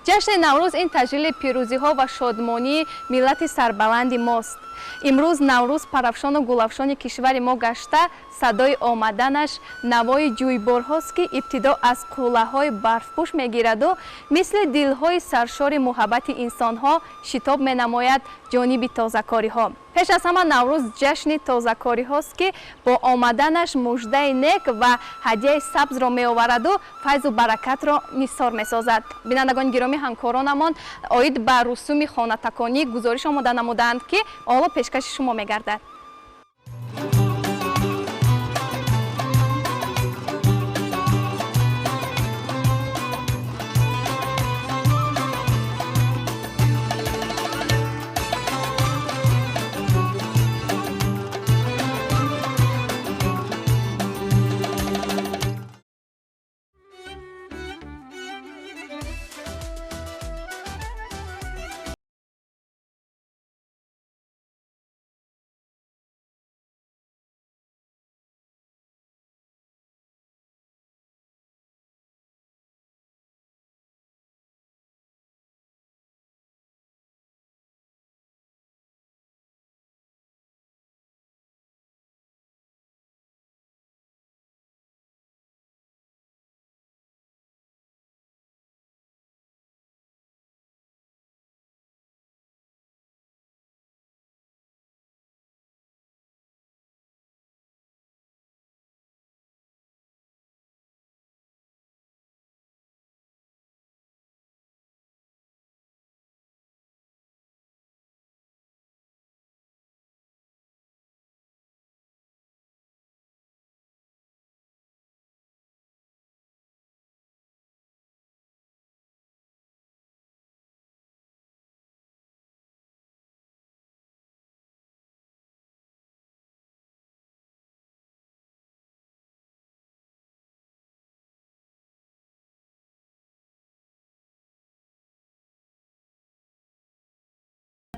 Ҷашни Наврӯз ин таҷлили пирӯзиҳо ва шодмонии миллати сарбаланди мост. Имрӯз Наврӯз парафшону гулафшони кишвари мо гашта, садои омаданаш навои ҷӯйборҳост, ки ибтидо аз қуллаҳои барфпӯш мегираду мисли дилҳои саршори муҳаббати инсонҳо шитоб менамояд ҷониби тозакориҳо. Пеш аз ҳама Наврӯз ҷашни тозакориҳост, ки бо омаданаш муждаи нек ва ҳадияи сабзро меовараду файзу баракатро нисор месозад. Бинандагони гиромӣ, ҳамкоронамон оид ба русуми хонатаконӣ гузориш омода намудаанд, ки ҳоло пешкаши шумо мегардад.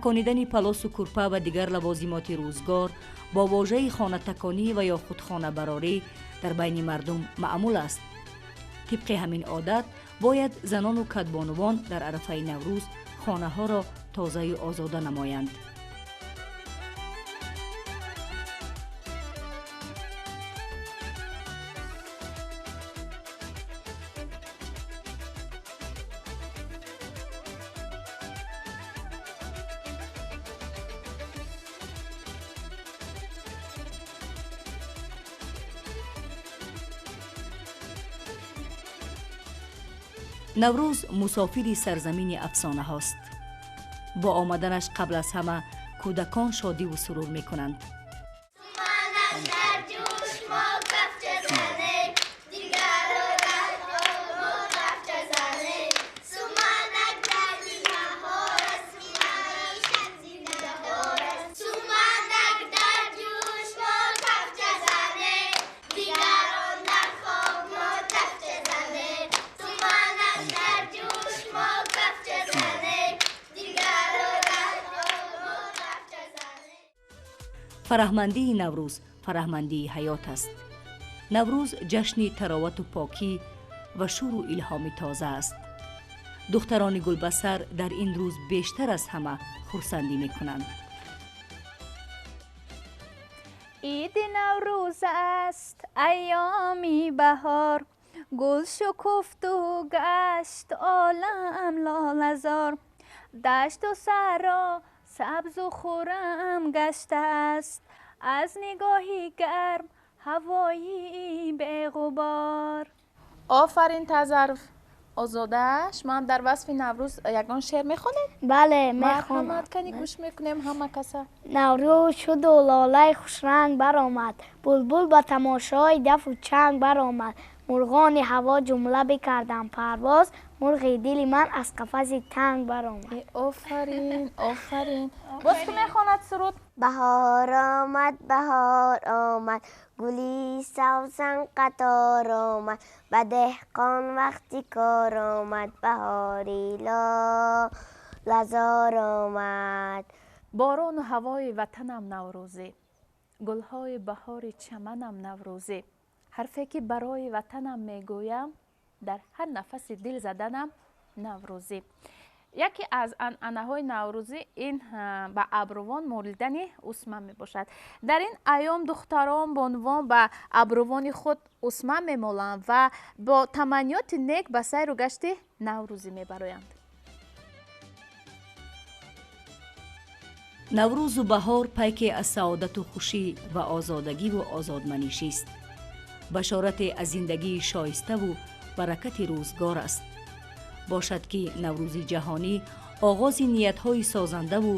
Таконидани палосу курпа ва дигар лавозимоти рӯзгор бо вожаи хонатаконӣ ва ё худхонабарорӣ дар байни мардум маъмул аст. Тибқи ҳамин одат бояд занону кадбонувон дар арафаи Наврӯз хонаҳоро тозаю озода намоянд. Наврӯз мусофири сарзамини афсонаҳост. Бо омаданаш қабл аз ҳама кӯдакон шодиву сурур мекунанд. Фараҳмандии Наврӯз фараҳмандии ҳаёт аст. Наврӯз ҷашни таровату покӣ ва шӯру илҳоми тоза аст. Духтарони гулбасар дар ин рӯз бештар аз ҳама хурсандӣ мекунанд. Иди Наврӯз аст, айёми баҳор, гул шукуфту гашт олам лолазор, дашту саҳро сабзу хуррам гаштааст, аз нигоҳи гарм ҳавои беғубор. Офарин, Тазарф. Озода, шумо ҳам дар васфи Наврӯз ягон шеър мехонед? Бале, мехонам. Марҳамат, кани гӯш мекунем ҳама каса. Наврӯз шуду лолаи хушранг баромад, булбул ба тамошои дафу чанг баромад, мурғони ҳаво ҷумла бикарданд парвоз, мурғи дили ман аз қафаси танг баромад. Офарин, офарин. Боз ки мехонад суруд? Баҳор омад, баҳор омад, гули савсан қатор омад, ба деҳқон вақти кор омад, баҳори лолазор омад. Борону ҳавои ватанам наврӯзӣ, гулҳои баҳори чаманам наврӯзӣ, ҳарфе ки барои ватанам мегӯям, дар ҳар нафаси дил заданам Наврӯзӣ. Яке аз анъанаҳои наврӯзӣ ин ба абрувон молидани усма мебошад. Дар ин айём духтарон, бонувон ба абрувони худ усма мемоланд ва бо таманниёти нек ба сайру гашти наврӯзӣ мебароянд. Наврӯзу баҳор пайке аз саодату хушӣ ва озодагиву озодманишист. Башорате аз зиндагии шоиставу баракати рӯзгор аст. Бошад ки Наврӯзи ҷаҳонӣ оғози ниятҳои созандаву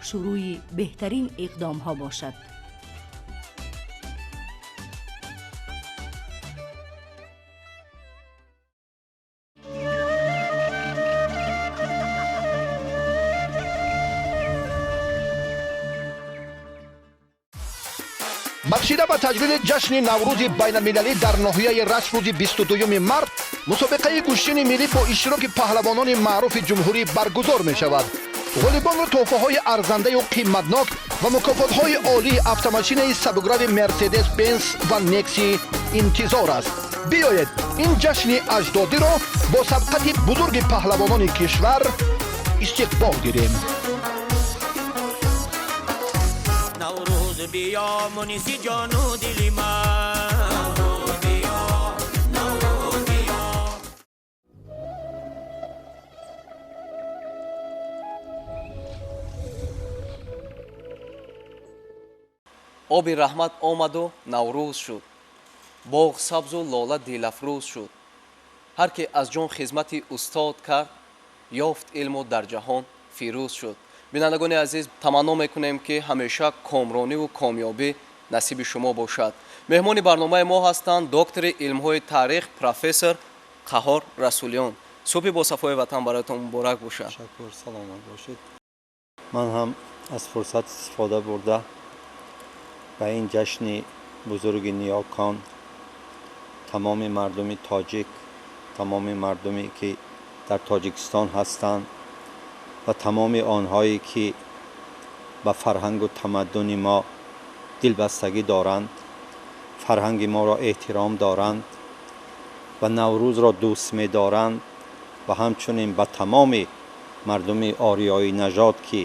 шурӯи беҳтарин иқдомҳо бошад. Бахшида ба таҷлили ҷашни Наврӯзи байналмилалӣ дар ноҳияи Рашт рӯзи 22 март мусобиқаи гӯштини миллӣ бо иштироки паҳлавонони маъруфи ҷумҳурӣ баргузор мешавад. Ғолибонро тӯҳфаҳои арзандаю қиматнок ва мукофотҳои олии автомошинаи сабукрави Мерседес Бенс ва Некси интизор аст. Биёед, ин ҷашни аҷдодиро бо сабқати бузурги паҳлавонони кишвар истиқбол гирем. Наврӯз биё, муниси ҷону дили ман. Наврӯз биё, Наврӯз биё. Оби раҳмат омаду Наврӯз шуд, боғ сабзу лола дилафрӯз шуд. Ҳар ки аз ҷон хизмати устод кард, ёфт илму дар ҷаҳон фирӯз шуд. Бинандагони азиз, таманно мекунем, ки ҳамеша комрониву комёбӣ насиби шумо бошад. Меҳмони барномаи мо ҳастанд доктори илмҳои таърих, профессор Қаҳор Расулиён. Субҳи бо сафои ватан бароятон муборак бошад. Ташаккур, саломат бошед. Ман ҳам аз фурсат истифода бурда ба ин ҷашни бузурги ниёкон тамоми мардуми тоҷик, тамоми мардуме ки дар Тоҷикистон ҳастанд ва тамоми онҳое ки ба фарҳангу тамаддуни мо дилбастагӣ доранд, фарҳанги моро эҳтиром доранд ва Наврӯзро дӯст медоранд ва ҳамчунин ба тамоми мардуми ориёӣ нажод, ки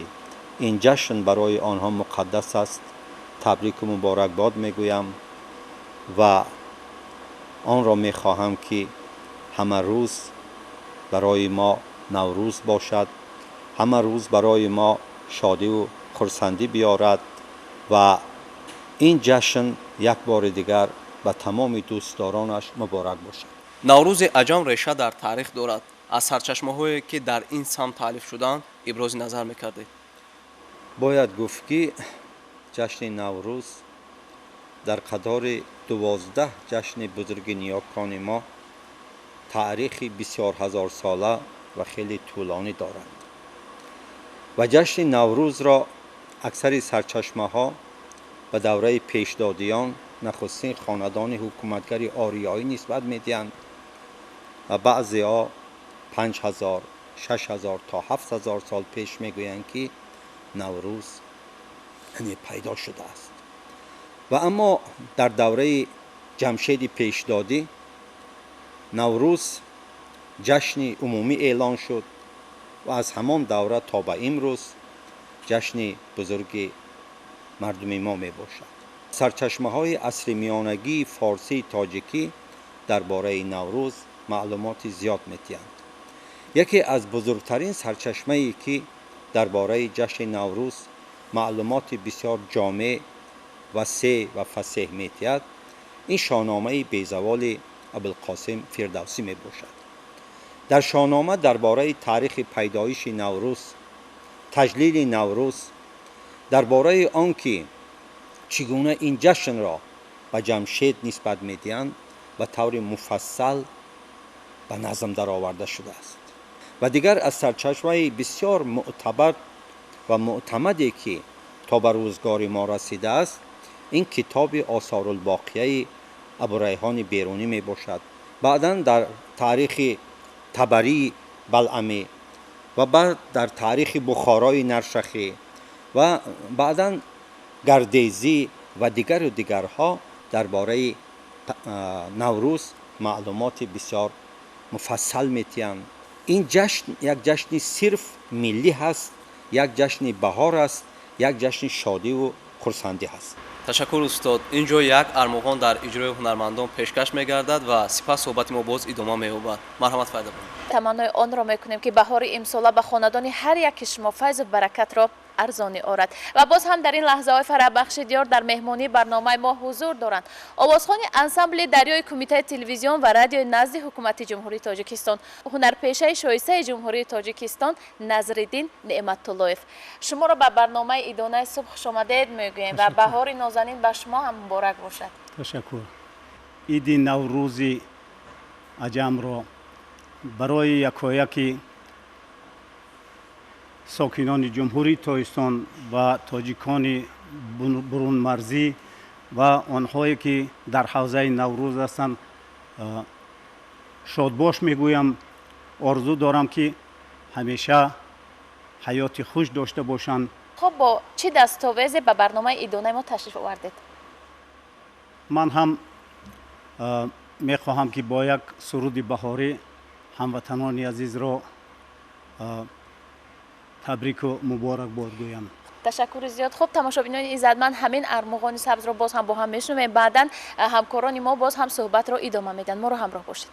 ин ҷашн барои онҳо муқаддас аст, табрику муборакбод мегӯям ва онро мехоҳам, ки ҳама рӯз барои мо Наврӯз бошад, ҳама рӯз барои мо шодиву хурсандӣ биёрад ва ин ҷашн як бори дигар ба тамоми дӯстдоронаш муборак бошад. Наврӯзи аҷам реша дар таърих дорад. Аз сарчашмаҳое ки дар ин самт таълиф шуданд, ибрози назар мекардед. Бояд гуфт, ки ҷашни Наврӯз дар қатори 12 ҷашни бузурги ниёкони мо таърихи бисёрҳазорсола ва хеле тӯлонӣ дорад ва ҷашни Наврӯзро аксари сарчашмаҳо ба давраи Пешдодиён, нахустин хонадони ҳукуматгари ориёӣ, нисбат медиҳанд ва баъзеҳо 5000, 6000 то 7000 сол пеш мегӯянд, ки Наврӯз яъне пайдо шудааст. Ва аммо дар давраи Ҷамшеди Пешдодӣ Наврӯз ҷашни умумӣ эълон шуд ва аз ҳамон давра то ба имрӯз ҷашни бузурги мардуми мо мебошад. Сарчашмаҳои асри миёнагии форсии тоҷикӣ дар бораи Наврӯз маълумоти зиёд медиҳанд. Яке аз бузургтарин сарчашмае, ки дар бораи ҷашни Наврӯз маълумоти бисёр ҷомеъ, васеъ ва фасеҳ медиҳад, ин Шоҳномаи безаволи Абулқосим Фирдавсӣ мебошад. Дар Шоҳнома дар бораи таърихи пайдоиши Наврӯз, таҷлили Наврӯз, дар бораи он ки чӣ гуна ин ҷашнро ба Ҷамшед нисбат медиҳанд, ба таври муфассал ба назм дароварда шудааст. Ва дигар аз сарчашмаи бисёр мӯътабар ва мӯътамаде, ки то ба рӯзгори мо расидааст, ин китоби Осорулбоқияи Абурайҳони Берунӣ мебошад. Баъдан дар таърихи Табарии Балъамӣ ва баъд дар таърихи Бухорои Наршахӣ ва баъдан Гардезӣ ва дигару дигарҳо дар бораи Наврӯз маълумоти бисёр муфассал медиҳанд. Ин ҷашн як ҷашни сирф миллӣ ҳаст, як ҷашни баҳор аст, як ҷашни шодиву хурсандӣ ҳаст. Ташаккур, устод. Ин ҷо як армуғон дар иҷрои ҳунармандон пешкаш мегардад ва сипас суҳбати мо боз идома меёбад. Марҳамат, Файзабон. Таманнои онро мекунем, ки баҳори имсола ба хонадони ҳар яки шумо файзу баракатро арзонӣ орад. Ва боз ҳам дар ин лаҳзаҳои фараҳбахши диёр дар меҳмонии барномаи мо ҳузур доранд овозхони ансамбли дарёи Кумитаи телевизион ва радиои назди Ҳукумати Ҷумҳурии Тоҷикистон, ҳунарпешаи шоистаи Ҷумҳурии Тоҷикистон Назриддин Неъматуллоев. Шуморо ба барномаи Идонаи субҳ хушомадед мегӯем ва баҳори нозанин ба шумо ҳам муборак бошад. Ташаккур. Иди Наврӯзи аҷамро барои якояки сокинони Ҷумҳурии Тоҷикистон ва тоҷикони бурунмарзӣ ва онҳое ки дар ҳавзаи Наврӯз ҳастанд шодбош мегӯям. Орзу дорам, ки ҳамеша ҳаёти хуш дошта бошанд. Хуб, бо чӣ дастовезе ба барномаи Идонаи мо ташриф овардед? Ман ҳам мехоҳам, ки бо як суруди баҳорӣ ҳамватанони азизро табрику муборакбод гӯям. Ташаккури зиёд. Хуб, тамошобинони иззатманд, ҳамин армуғони сабзро боз ҳам бо ҳам мешунавем. Баъдан ҳамкорони мо боз ҳам суҳбатро идома медиҳанд. Моро ҳамроҳ бошед.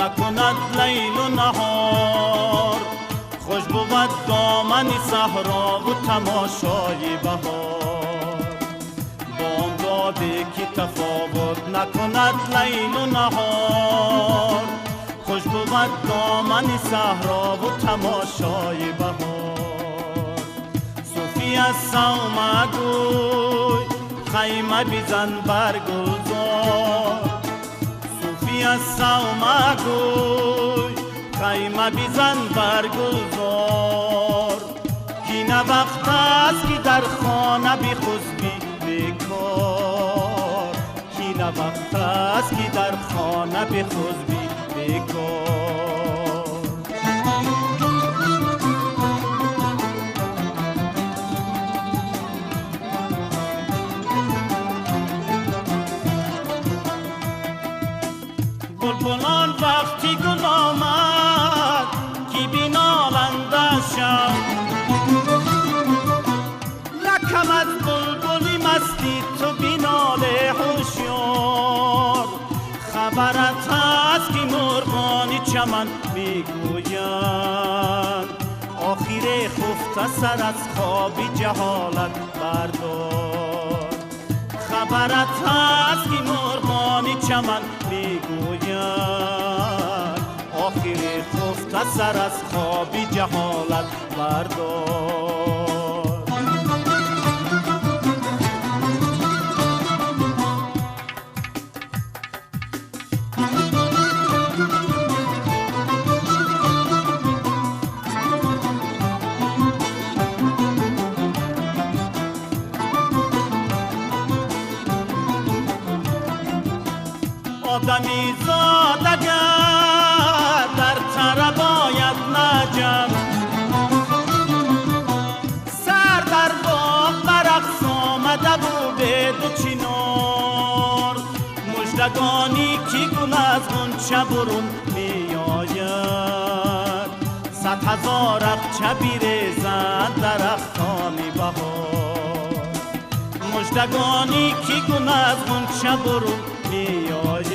Накунад лайлу наҳор, хуш бувад домани саҳрову тамошои баҳор. Бомдоде ки тафовут накунад лайлу наҳор, хуш бувад домани саҳрову тамошои баҳор. Суфӣ аз савма гӯй, хайма бизан бар гулзор. Аз савма гӯй, хайма бизан бар гулзор, ки на вақт аст, ки дар хона бихусбӣ бекор, ки на вақт аст, ки дар хона бихусбӣ бекор. Булбулон вақти гул омад, ки биналанда шав, накам аз булбули масти ту бинале ҳушёр. Хабарат ҳаст, ки мурғони чаман мегӯянд: охире хуфта сар аз хоби ҷаҳолат бардор. Хабарат ҳаст, ки мурғони чаман мегӯянд: охири хуфта сар аз хоби ҷаҳолат бардор. Одамизод агар дар тараб ояд наҷам, сар дар боғ ба рақс омадаву беду чинор. Муждагонӣ ки гул аз ғунча бурун меояд, 100 000 ақча бирезад дарахтони баҳор. Муждагонӣ ки гул аз ғунча бурун меояд,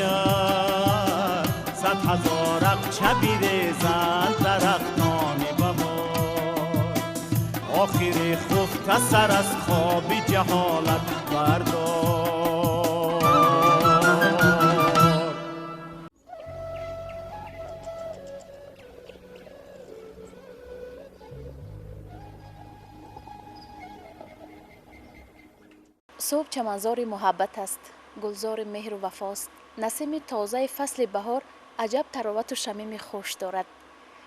100 000 ақча бирезад дарахтони баҳор. Охири хуфта сар аз хоби ҷаҳолат бардор. Субҳ чаманзори муҳаббат аст, гулзори меҳру вафост. Насими тозаи фасли баҳор аҷаб таровату шамими хуш дорад.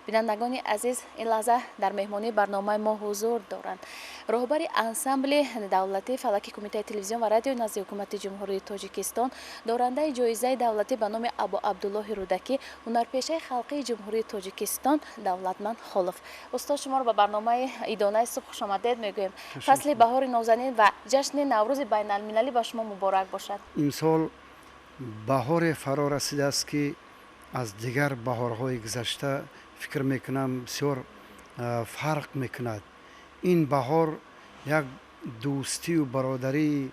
Бинандагони азиз, ин лаҳза дар меҳмонии барномаи мо ҳузур доранд роҳбари ансамбли давлатии фалаки Кумитаи телевизион ва радиои назди Ҳукумати Ҷумҳурии Тоҷикистон, дорандаи ҷоизаи давлатӣ ба номи Абу Абдуллоҳи Рӯдакӣ, ҳунарпешаи халқии Ҷумҳурии Тоҷикистон Давлатманд Холов. Устод, шуморо ба барномаи Идонаи субҳ хушомадед мегӯем. Фасли баҳори нозанин ва ҷашни Наврӯзи байналмилалӣ ба шумо муборак бошад. Имсол баҳоре фаро расидааст, ки аз дигар баҳорҳои гузашта, фикр мекунам, бисёр фарқ мекунад. Ин баҳор як дӯстию бародарии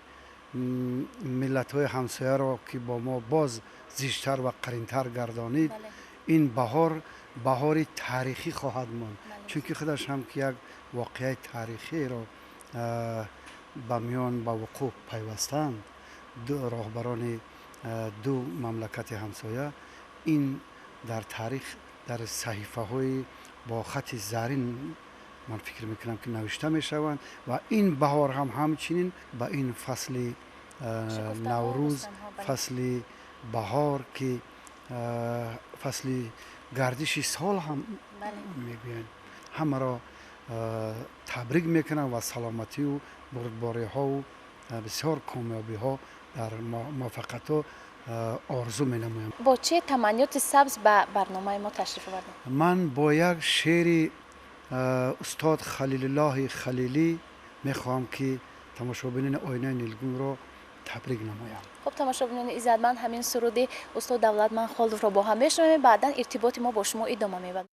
миллатҳои ҳамсояро, ки бо мо боз зичтар ва қаринтар гардонид. Ин баҳор баҳори таърихӣ хоҳад монд, чунки худаш ҳам ки як воқеаи таърихиро ба миён ба вуқӯъ пайвастанд роҳбарони ду мамлакати ҳамсоя. Ин дар таърих, дар саҳифаҳои бо хати зарин, ман фикр мекунам, ки навишта мешаванд. Ва ин баҳор ҳам ҳамчунин ба ин фасли Наврӯз, фасли баҳор, ки фасли гардиши сол ҳам мегӯянд, ҳамаро табрик мекунам ва саломатию бурдбориҳову бисёр комёбиҳо дар муваффақиятҳо орзу менамоям. Бо чӣ таманниёти сабз ба барномаи мо ташриф овардем? Ман бо як шеъри устод Халилуллоҳи Халилӣ мехоҳам, ки тамошобинони Оинаи Нилгунро табрик намоям. Хуб, тамошобинони иззатманд, ҳамин суруди устод Давлатманд Холовро бо ҳам мешунавем, баъдан иртиботи мо бо шумо идома меёбад.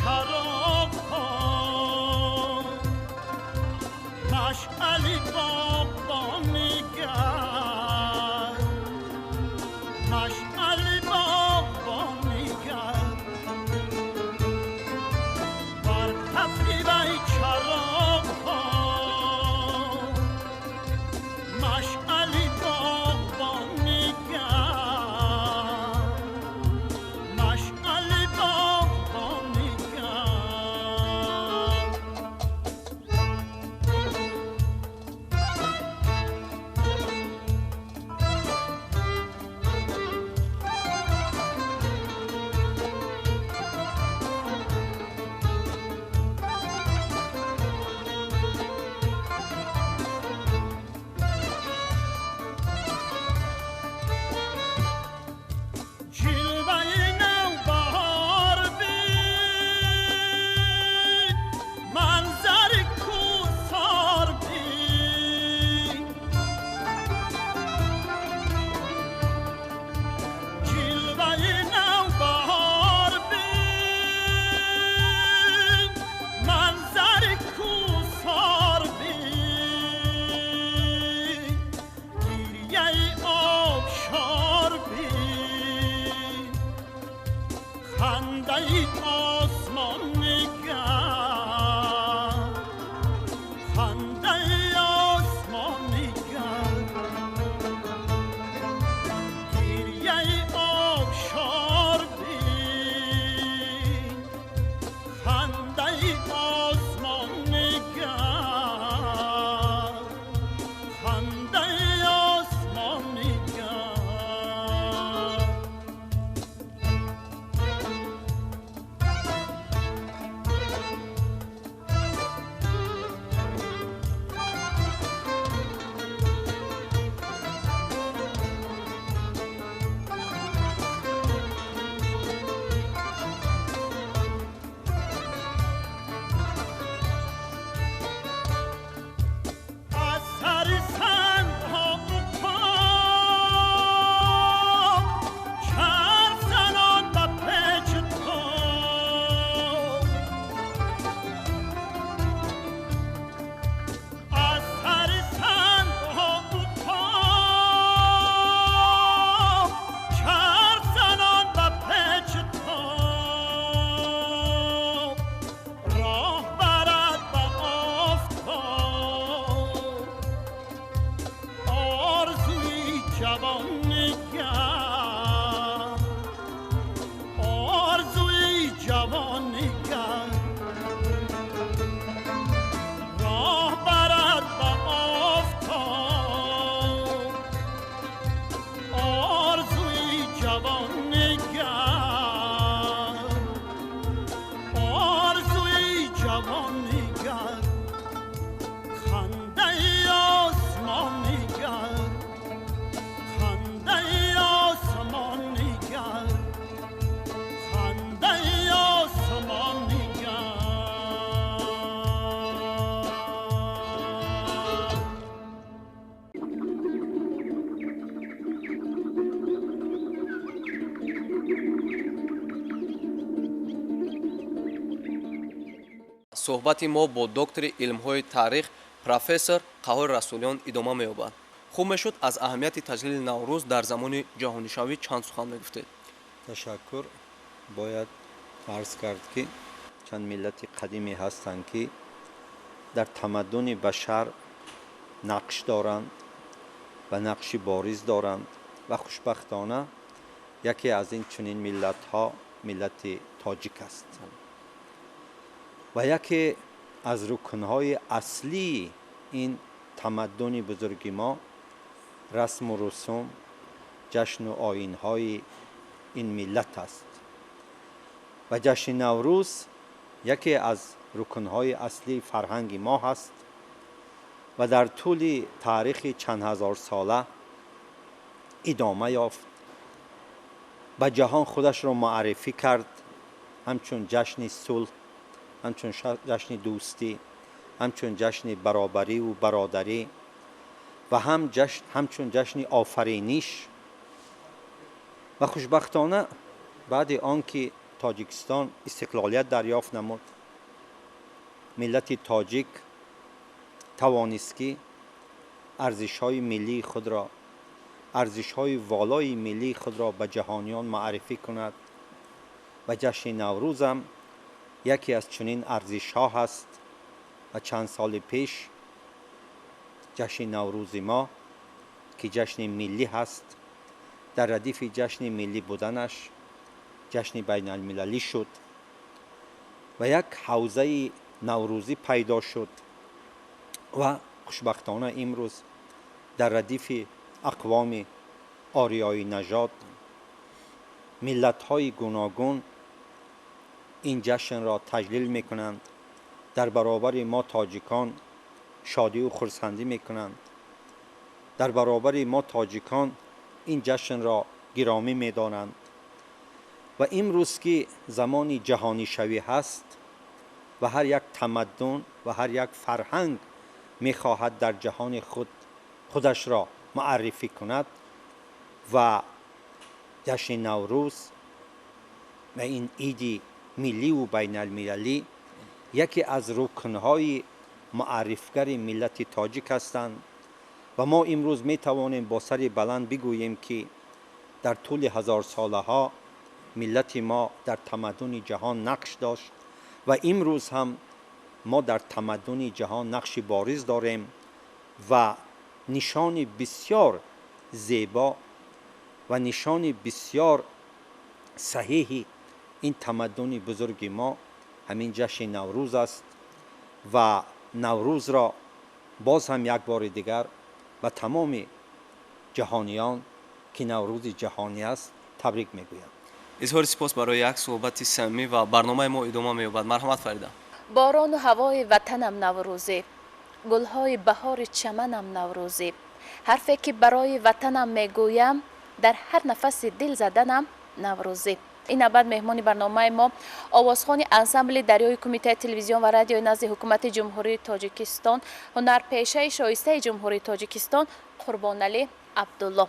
Karo جوان نگر، آرزوی جوان نگر، راه برد به آفتاب، آرزوی جوان نگر، آرزوی جوان نگر، خنده آسمان نگر، خنده آسمان نگر، خنده آسمان نگر. Суҳбати мо бо доктори илмҳои таърих, профессор Қаҳҳор Расулиён идома меёбад. Хуб мешуд, аз аҳамияти таҷлили Наврӯз дар замони ҷаҳонишавӣ чанд сухан мегуфтед. Ташаккур. Бояд арз кард, ки чанд миллати қадиме ҳастанд, ки дар тамаддуни башар нақш доранд ва нақши бориз доранд ва хушбахтона яке аз ин чунин миллатҳо миллати тоҷик аст ва яке аз рукнҳои аслии ин тамаддуни бузурги мо расму русум, ҷашну оинҳои ин миллат аст ва ҷашни Наврӯз яке аз рукнҳои аслии фарҳанги мо ҳаст ва дар тӯли таърихи чанд ҳазорсола идома ёфт, ба ҷаҳон худашро муаррифӣ кард ҳамчун ҷашни сулҳ, ҳамчун ҷашни дӯстӣ, ҳамчун ҷашни баробариву бародарӣ ва ҳамчун ҷашни офариниш. Ва хушбахтона баъди он ки Тоҷикистон истиқлолият дарёфт намуд, миллати тоҷик тавонист, ки арзишҳои миллии худро, арзишҳои волои миллии худро ба ҷаҳониён муаррифӣ кунад ва ҷашни Наврӯзам яке аз чунин арзишҳо ҳаст. Ва чанд соли пеш ҷашни Наврӯзи мо, ки ҷашни миллӣ ҳаст, дар радифи ҷашни миллӣ буданаш ҷашни байналмилалӣ шуд ва як ҳавзаи наврӯзӣ пайдо шуд ва хушбахтона имрӯз дар радифи ақвоми ориёи нажод, миллатҳои гуногун ин ҷашнро таҷлил мекунанд, дар баробари мо тоҷикон шодиву хурсандӣ мекунанд, дар баробари мо тоҷикон ин ҷашнро гиромӣ медоранд. Ва имрӯз ки замони ҷаҳонишавӣ ҳаст ва ҳар як тамаддун ва ҳар як фарҳанг мехоҳад дар ҷаҳони худ худашро муаррифӣ кунад ва ҷашни Наврӯз ва ин иди милливу байналмилалӣ яке аз рукнҳои муаррифгари миллати тоҷик ҳастанд ва мо имрӯз метавонем бо сари баланд бигӯем, ки дар тӯли ҳазорсолаҳо миллати мо дар тамаддуни ҷаҳон нақш дошт ва имрӯз ҳам мо дар тамаддуни ҷаҳон нақши бориз дорем ва нишони бисёр зебо ва нишони бисёр саҳеҳи ин тамаддуни бузурги мо ҳамин ҷашни Наврӯз аст ва Наврӯзро боз ҳам як бори дигар ба тамоми ҷаҳониён, ки Наврӯзи ҷаҳонӣ аст, табрик мегӯям. Изҳори сипос барои як суҳбати самимӣ ва барномаи мо идома меёбад. Марҳамат, Фарида. Борону ҳавои ватанам наврӯзӣ, гулҳои баҳори чаманам наврӯзӣ, ҳарфе ки барои ватанам мегӯям, дар ҳар нафаси дил заданам наврӯзӣ. Ин навбат меҳмони барномаи мо овозхони ансамбли дарёи Кумитаи телевизион ва радиои назди Ҳукумати Ҷумҳурии Тоҷикистон, ҳунарпешаи шоистаи Ҷумҳурии Тоҷикистон Қурбоналӣ Абдулло.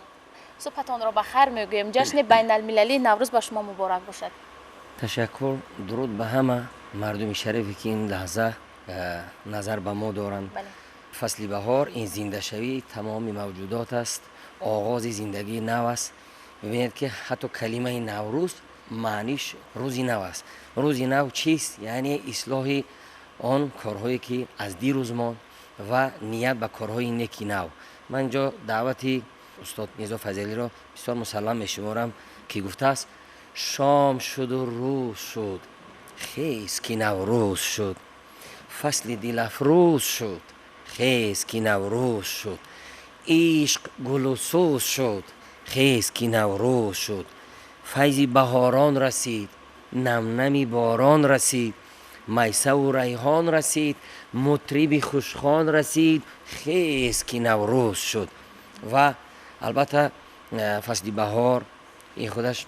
Субҳатонро ба хайр мегӯем. Ҷашни байналмилалии Наврӯз ба шумо муборак бошад. Ташаккур. Дуруд ба ҳама мардуми шарифе, ки ин лаҳза назар ба мо доранд. Фасли баҳор ин зиндашавии тамоми мавҷудот аст, оғози зиндагии нав аст. Мебинед, ки ҳатто калимаи Наврӯз маъниш рӯзи нав аст. Рӯзи нав чист? Яъне ислоҳи он корҳое, ки аз дирӯз монд, ва ният ба корҳои неки нав. Ман инҷо даъвати устод Мирзо Файзалиро бисёр мусаллам мешуморам, ки гуфтааст: шом шуду рӯз шуд, хез ки наврӯз шуд, фасли дилафрӯз шуд, хез ки наврӯз шуд, ишқ гулу сӯз шуд, хез ки наврӯз шуд, файзи баҳорон расид, намнами борон расид, майсаву райҳон расид, мутриби хушхон расид, хез ки наврӯз шуд. Ва албатта фасли баҳор ин худаш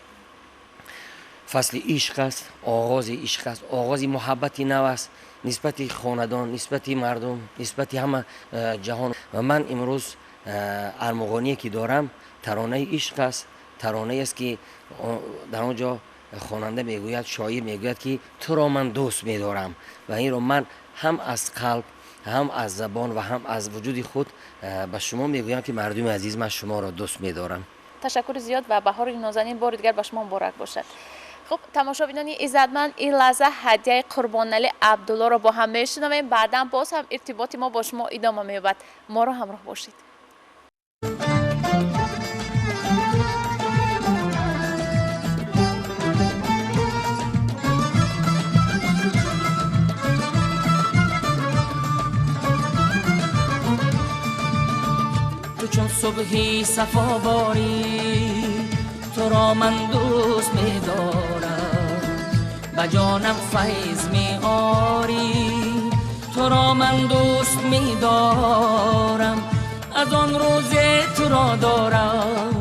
фасли ишқ аст, оғози ишқ аст, оғози муҳаббати нав аст нисбати хонадон, нисбати мардум, нисбати ҳама ҷаҳон. Ва ман имрӯз армуғоние ки дорам, таронаи ишқ аст, таронае аст ки дар он ҷо хонанда мегӯяд, шоир мегӯяд ки туро ман дӯст медорам, ва инро ман ҳам аз қалб, ҳам аз забон ва ҳам аз вуҷуди худ ба шумо мегӯям ки мардуми азиз, ман шуморо дӯст медорам. Ташаккури зиёд ва баҳори нозанин бори дигар ба шумо муборак бошад. Хуб, тамошобинони иззатманд, ин лаҳза ҳадияи Қурбонали Абдуллоро бо ҳам мешунавем, баъдан боз ҳам иртиботи мо бо шумо идома меёбад. Моро ҳамроҳ бошед. Ту чун субҳи сафоборӣ, туро ман дӯст медорам, ба ҷонам файз меорӣ, туро ман дӯст медорам, аз он рӯзе туро дорам,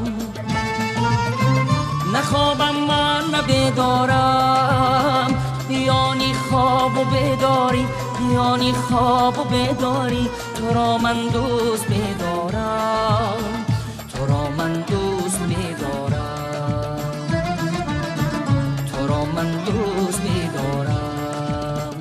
на хобам ман на бедорам, миёни хобу бедорӣ, миёни хобу бедорӣ, туро ман дӯст медорам, туро ман дӯст медорам, туро ман дӯст медорам.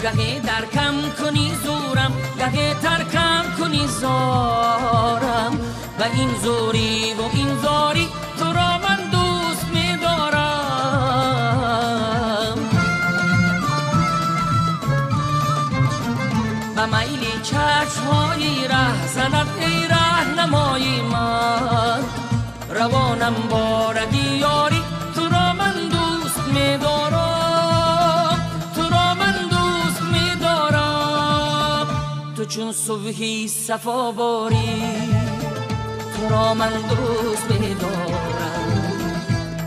Гаҳе даркам кунӣ зӯрам, гаҳе таркам кунӣ зорам, ба ин зӯриву ин зорӣ туро ман дӯст медорам. Ба майли чашмҳои раҳзанат эй раҳнамои ман, равонам боради ёрӣ, туро ман дӯст медорам, туро ман дӯст медорам. Ту чун субҳи сафоборӣ, туро ман дӯст медорам,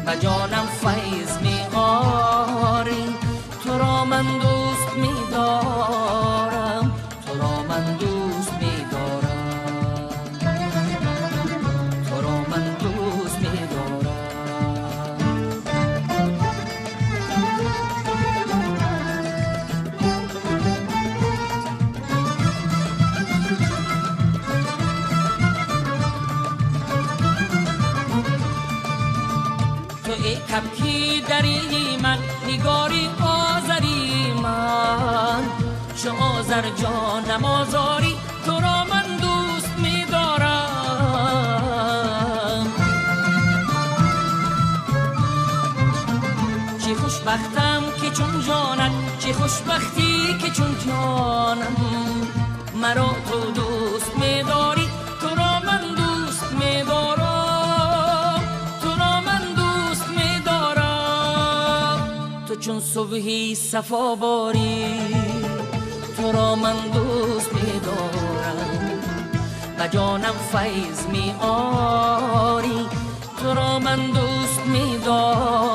ба ҷонам файз меорӣ, туро ман дӯст медорам, туро ман дӯст медорам, туро ман дӯст медорам. Ту эй кабки дарии ман, нигори озарии ман, чу озар ҷонам озорӣ, туро ман дӯст медорам. Чӣ хушбахтам ки чун ҷонат, чӣ хушбахтӣ ки чун ҷонам, маро ту дӯст медорӣ, туро ман дӯст медорам, туро ман дӯст медорам. Ту чун субҳи сафоборӣ, туро ман дӯст медорам, ба ҷонам файз меорӣ, туро ман дӯст медорам.